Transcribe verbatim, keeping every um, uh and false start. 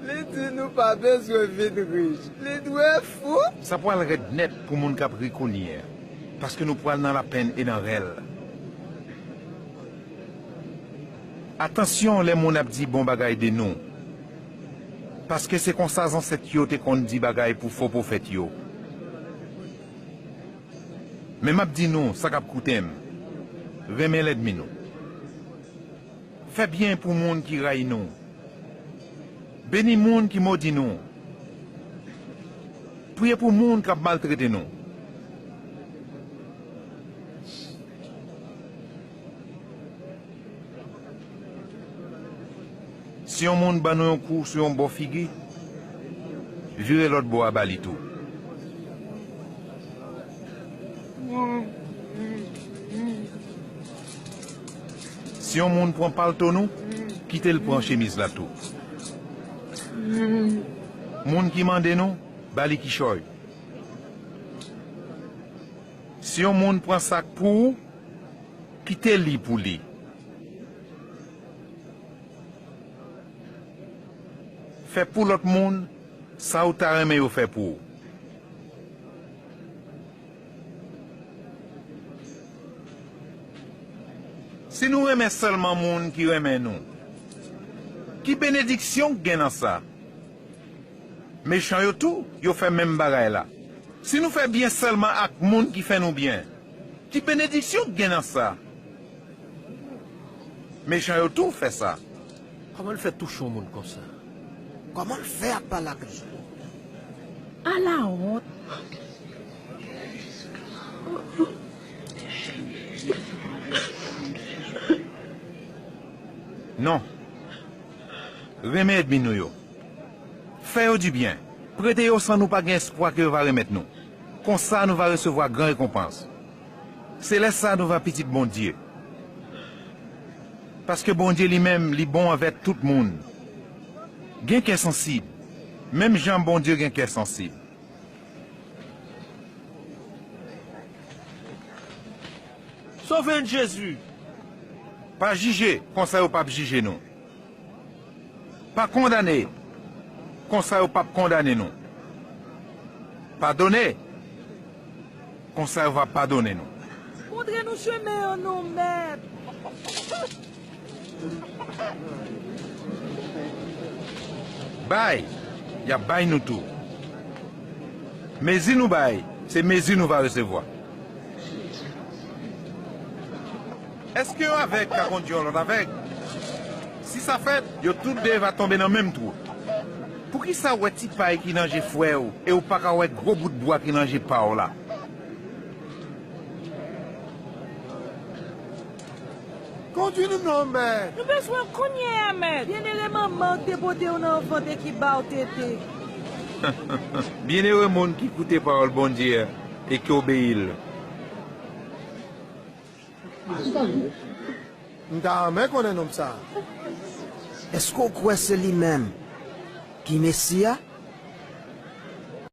Li di nou pa bezwen vin rich. Li dwe fou. Sa pral rèd nèt pou moun k ap ri kounye a, paske nou pral nan lapenn e nan rèl. Atansyon lè moun ap di bon bagay de nou, paske se konsa zansèt yo te konn di bagay pou fo pwofèt yo. Men m ap di nou sa k ap koute m, renmen lènmi nou. Fè byen pou moun ki rayi nou. Beni moun ki modi nou. Priye pou moun k ap maltrete nou. Si yon moun ban nou yon kou sou yon bò figi, vire lòt bò a ba li tou. Si yon moun pran palto nou, kite l pran chemiz la tou. Moun ki mande nou, ba li kichòy. Si yon moun pran sak pou ou, kite li pou li. Fè pou lòt moun sa ou ta renmen yo fè pou ou. Si nou renmen sèlman moun ki renmen nou, ki benediksyon k gen nan sa? Mechan yo tou, yo fè menm bagay la. Si nou fè byen sèlman ak moun ki fè nou byen, ki benediksyon k gen nan sa? Mechan yo tou fè sa. Kòman l fè touche yon moun konsa? Kòman l fè ap pale ak li? Alawont! Non. Renmen ènmi nou yo. Fè yo dibyen. Prete yo san nou pa gen espwa ke yo va remèt nou. Konsa nou va resevwa gran rekonpans. Se lè sa a nou va pitit Bondye. Paske Bondye li menm, li bon anvè tout moun. Gen kè sansib, menm jan Bondye gen kè sansib. Sove n, Jezi! Pa jije, konsa yo p ap jije nou. Pa kondane, konsa yo p ap kondane nou. Padone, konsa yo va padone nou. Montre nou chemen an non, Mèt. Bay, y ap bay nou tou. Mezi nou bay, se mezi nou va resevwa. Èske yon avèg ka kondui yon lòt avèg? Si sa fèt, yo tout de va tonbe nan menm twou. Poukisa w wè ti pay ki nan je frè w e w pa ka wè gwo bout bwa ki nan je pa w la? Kondui nou non, Mèt. Nou bezwen w kounye a, Mèt. Byennere manman w ki te pote w nan vant e ki ba w tete. Byennere moun ki koute pawòl Bondye a e ki obeyi l. M ta renmen konnen nonm sa a. Èske w kwè se li menm ki Mesi a?